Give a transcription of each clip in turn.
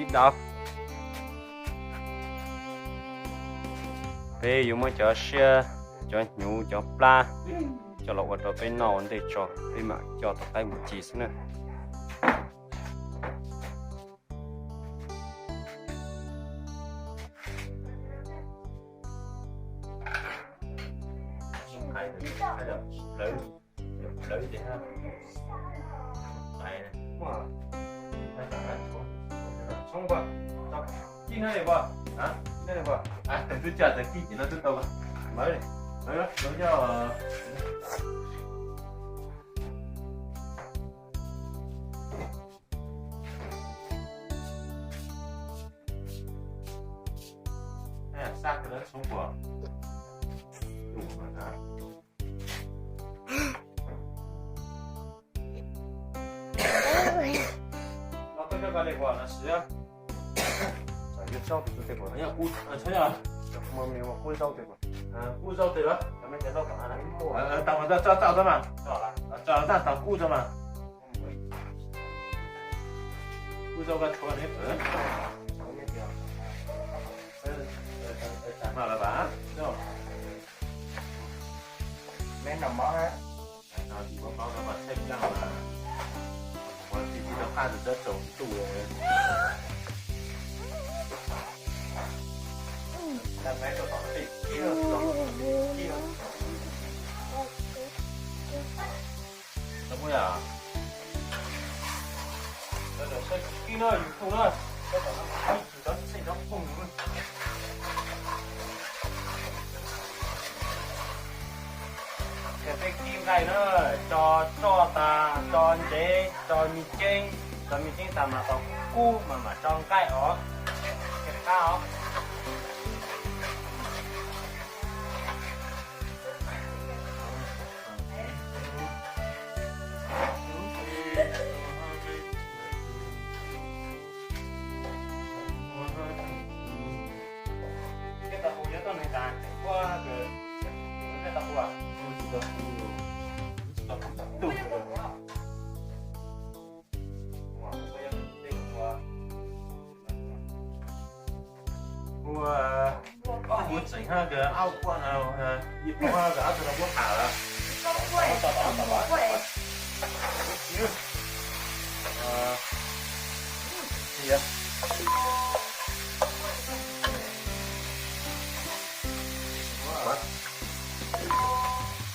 Ib dab, peb yuav muab cov siab, cov hnyuv, cov plab coj los ua rau peb noj ua ntej tso, peb mam coj tus qaib mus ci xwb na. Xa kawg lawv tshoob puas? Los koj coj ka li kuas no siv. Qub zaub tes los? Tau mas, tso tso tso mas. Tso tso tso kub tso mas. Kub zaub koj tshuav ne. Tag no lawm vas. Meb noj mov na. Tsis muaj paub no mas thaij plaj mas. Ua tsis tsis tau qaj tus dawb tsaus ntuj. Tau meb rau tom tej kiag, tom tej kiag. Tau muaj yom? Tau tom saib kib no YouTube na. Tau tom no ib tug cov txheej cov phooj ywg. Ces peb kib nqaij na, tso tsoj tas, tso ntsev, tso me ceeb, tso me ceeb tas mas tau kub mas mam tso nqaij os. Ces qab os. Tej tau hu yuav tuaj neeg tas kuaj, tej tau hu, tsis tau hu, tsis tau hu tau tug. Ua, ua tseem ha kawg, au, ua, yim pua ha kawg, ob tug no muab tham lawm.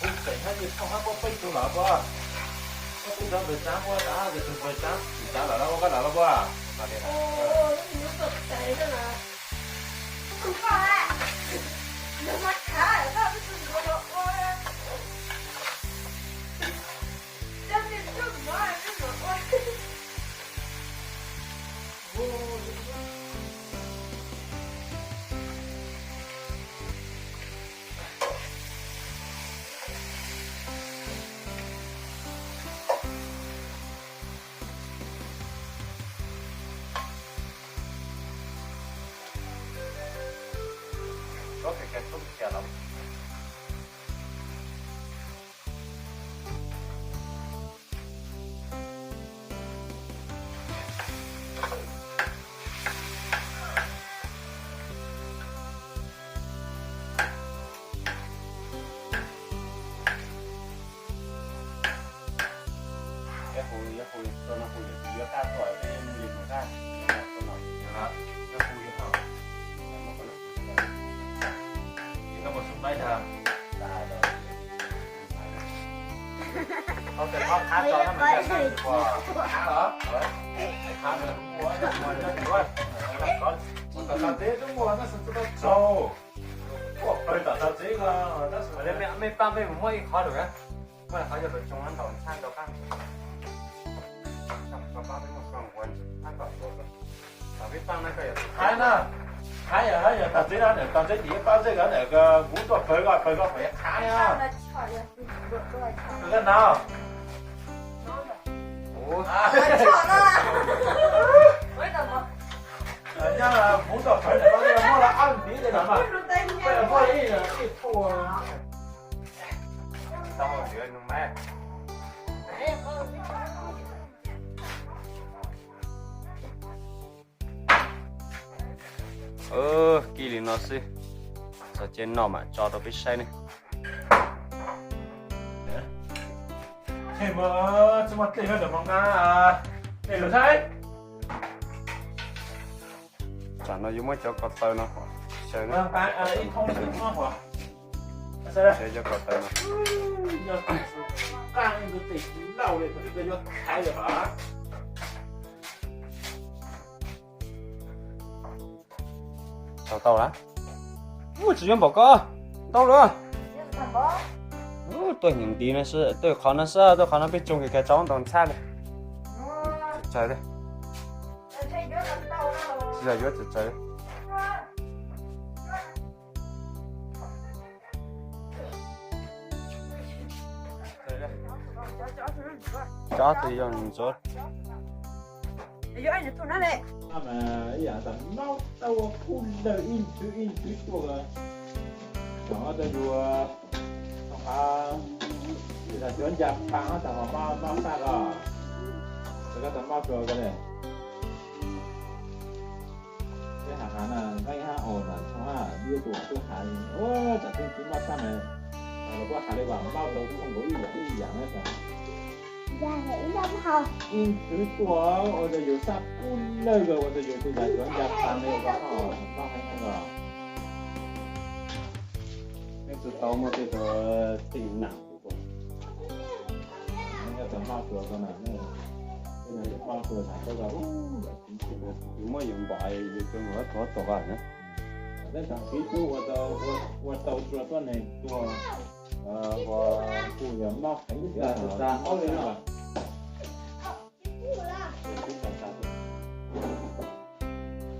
Ua tseem ha yim pua ha, puab peb tug lawm puab. Puab peb tug ntawd tsav muab tsav, yog tug ntawd tsav, tsis tsav lawm los ua koj lawm los puab. Mej pab mej mus muab ib qhov lawm na. Muab qhov yog lawv tsoo ntaus tshaj ntaus qab. Qhaib na, qhaib yog, qhaib yog tas txeb no, tas txeb tim pab zej ko, kuv tuaj pawg ko, pawg ko pawg qhaib na. Koj na. Nyob kuv tuaj pawg no, muab los ab ntiv li no mas. Muab ib, ib phuj. Kib li no xwb, txog caij noj mam tso rau peb saib ne. Tsis muaj dlej nyob ntawm mos nqa, dlej lus saib. Tsam no yuav muab cov ko taw no xyaw, cov ko taw no. Tau tau lawm. Ub, tsis yuav npaum ko, ntau lawm. Ub, tuaj nyeem ntiv no xwb, tuaj qhov no xwb, tuaj qhov no peb tsoo kiag tso ntau ntxhab li. Tsis tsawg li. Tsis yog yuav tsis tsawg li. Cov tus yog ntsuav. Ib yam tas maub tau ua kuj lawg ib nthwv ib nthwv tuaj. Thaum tau yus, thaum qhov yus tas cov ncas phav tas maub maub sab los, tsis koj tas maub rua ko ne. Peb hav hav na, nqeeb hab os, nram tshooj hab, liab tus twb hav li. Ua tsam twb tsis maub sab mas, los kuj hav li vas maub tau thooj nkaus ib yam ib yam na. Ib nthwv tuaj ua rau yus sab kub lawg, ua rau yus tej yam cov ncas phav li ua maub heev os. Nej tsis tau muaj tej tus tim nam, nej tau maub rua ko na, maub rua na, yus muab yus npam yus cov nqus thov tau na. Tej tag kis tub ua tau rua tuab neeg tuag, ua kuj yog maub heev.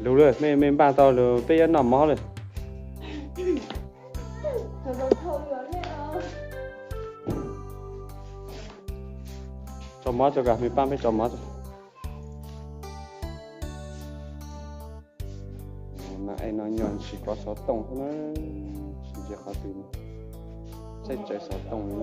Lug lawm, mej mej npaj tau lug peb yuav noj mov lawm. Tso mov tso, mej pab peb tso mov tso. Mas es no nyuag ntsis kov xov tooj xwb na, tsis ntsia qhov twg, txaij tsaws xov tooj li.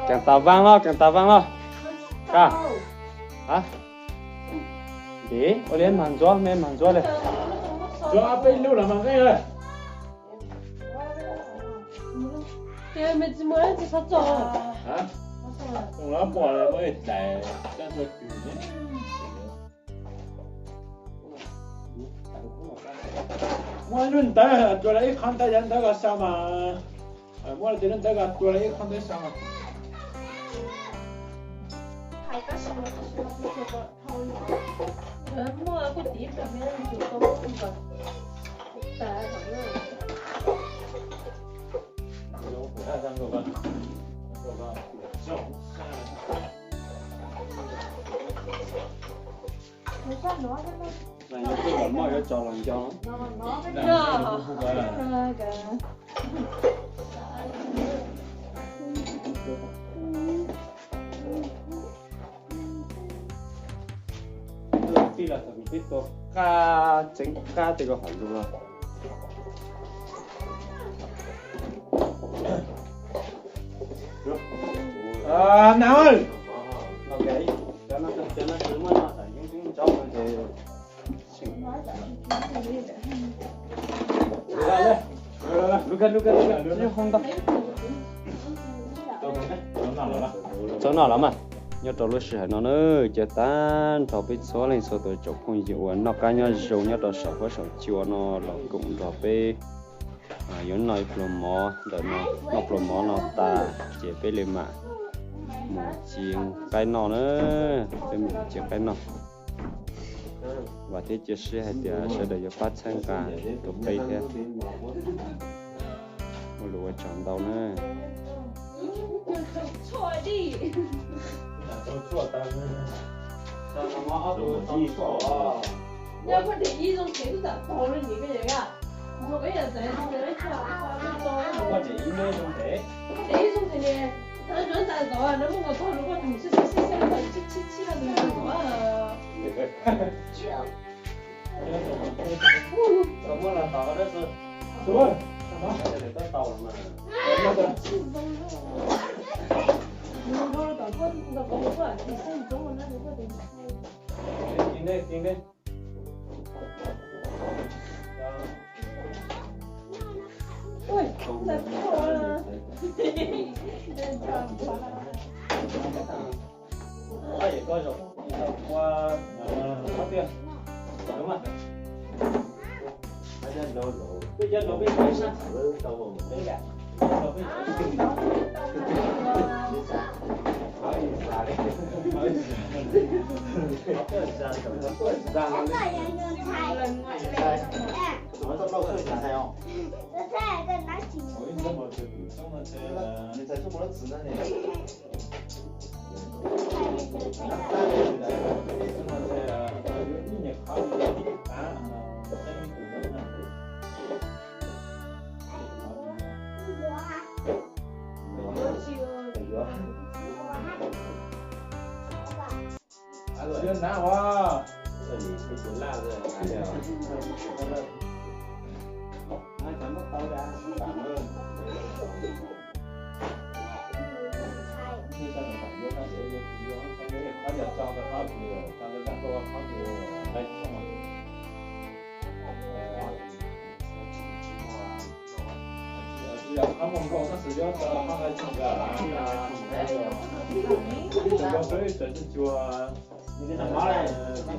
Keem tas vaaj los, keem tas vaaj los. Ka, ntev ua li mas ntxuav, mej mas ntxuav li. Ntxuav peb lub los mas nqeeb. Muaj lub ntawv tsuas lawv ib qho ntawv yav ntawv los sau mas. Muaj lub ntawv tsuas lawv ib qho ntawv sau mas. Muaj yuav tso los nco. Tij laug thaum kuv pib tua qab tseev qab tej ko hom lug los. Txog noj los mas, nyob rau lub sij hawm no na, cia tag nrho peb txhua leej txhua tus tsoom phooj ywg uas noj qab nyob zoo nyob rau saum huab saum cua no los koom nrog peb yuav noj ib pluag mov ntawm no, noj pluag mov no tas ces peb li mam mus txiav qaib noj na, peb mus txiav qaib noj. Vam thiab cia siab hais tias sawv daws yuav pab txhawb nqa rau peb thiab. Ua lus ua tsaug ntau na.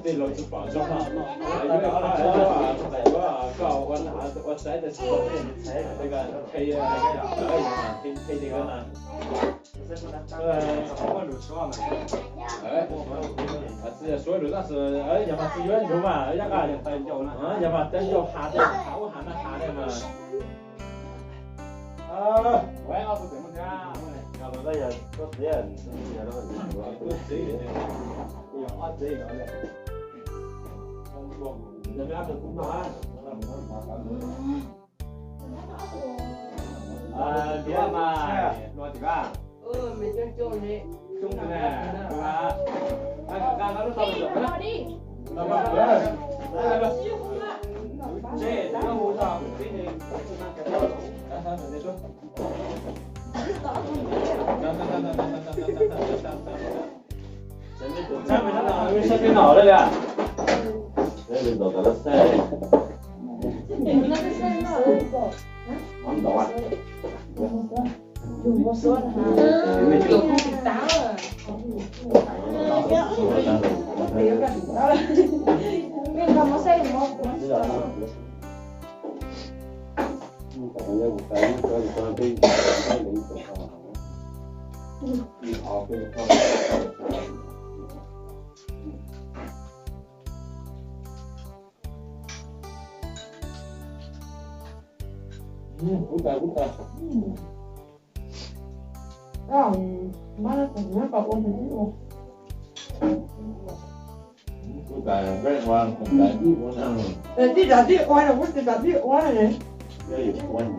Tej laus tsis pom zoo no, yuav koj ua saib tas sis, qhia, qhia li ko na. Txiv yog suav lus tab sis yog mas txiv yuav ntsuv mas yog mas cov ncauj has tej has ub has no has tej mas. Tij zam tij ua no, tij zam tij ua no, tij zam tij ua no.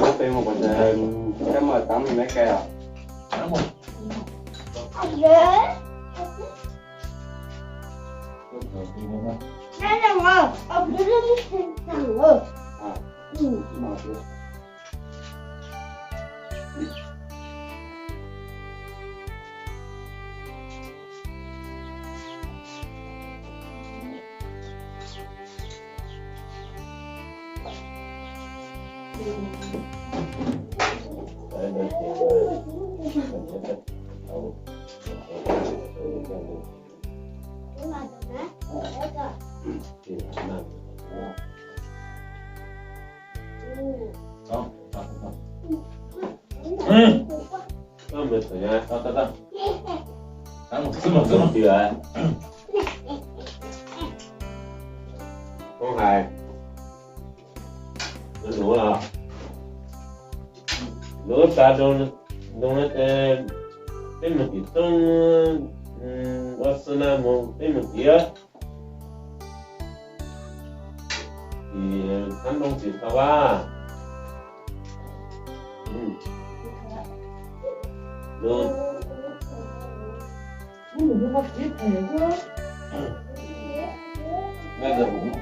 Mối tên một bạn, các mời tám mươi mấy cây à? Đây là mà, ông cứ rất thích thằng rồi. À. Ừ. Hoob hais, nuav los, nuav tas zoo, zoo le tes peb moog tim txoob, ua xwb na moog peb moog tim, tim hab noo tim tau a. Kuv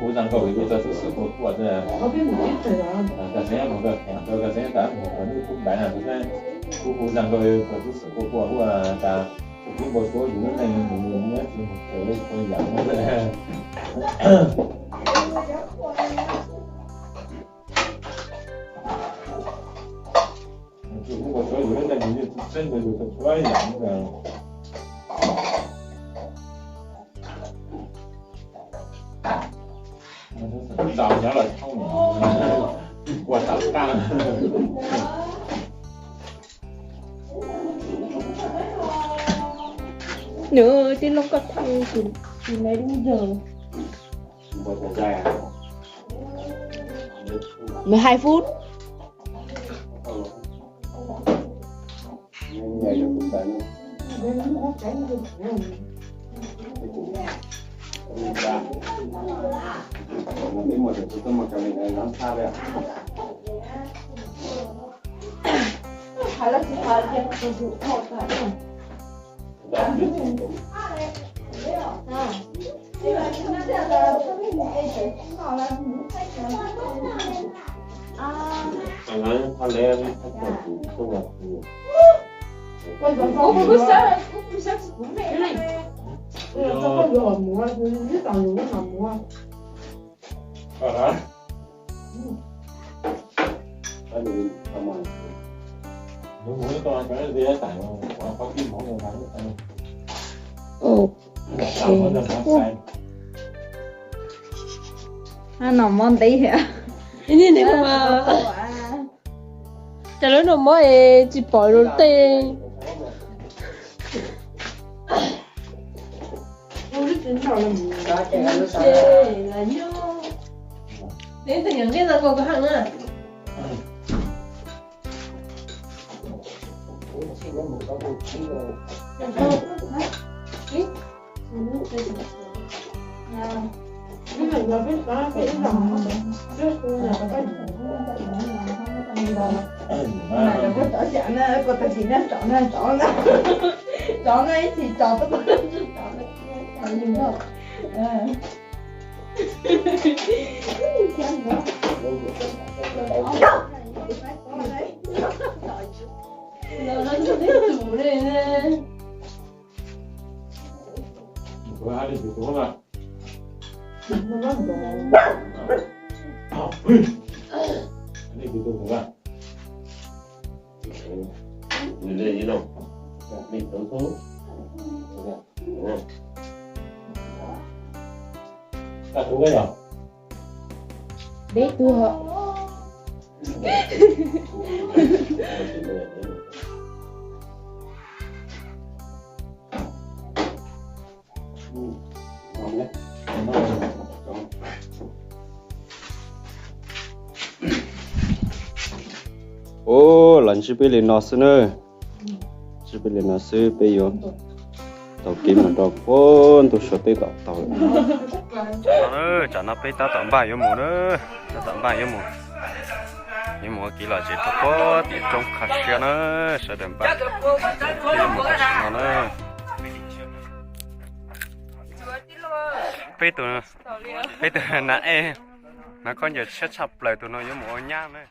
kuv zag nkaus yug tau tub xwm kua kuaj, koj xeeb koj kheev rau koj xeeb tas kuv kuv zag nkaus yug tau tub xwm kua kuaj huaj tas tub npau suav yug lub neej nws nyob tsis mus khaws kua yam. Tub npau suav yug lub neej nws yeej tsis tseeb rau yug tau txhua yam. Ntaus nyob los thoob ua tam qab. Nws tij laug koj thaij tsis naiv lub yawg. Mười hai phút. Noj mov ntev thiab. Ib niag ntev mas. Cas lawv noj mov es tsis pom lub tej. Peb tug. Ua, los ntsib peb li no xwb na. Ntsib peb li no xwb peb yuav tau kev mus rau puag ntu suav teb tom tau. Tsam no peb tab tom npaj yuav mus na, tab tom npaj yuav mus, yuav mus ua kev lom zem rau puag tim roob Kha Siab na, sawv daws npaj yuav mus tam sim no na. Peb tus, peb tus nas ej, hnav khaub ncaws tshiab tshaj plaws, tus no yuav mus ua nyab na.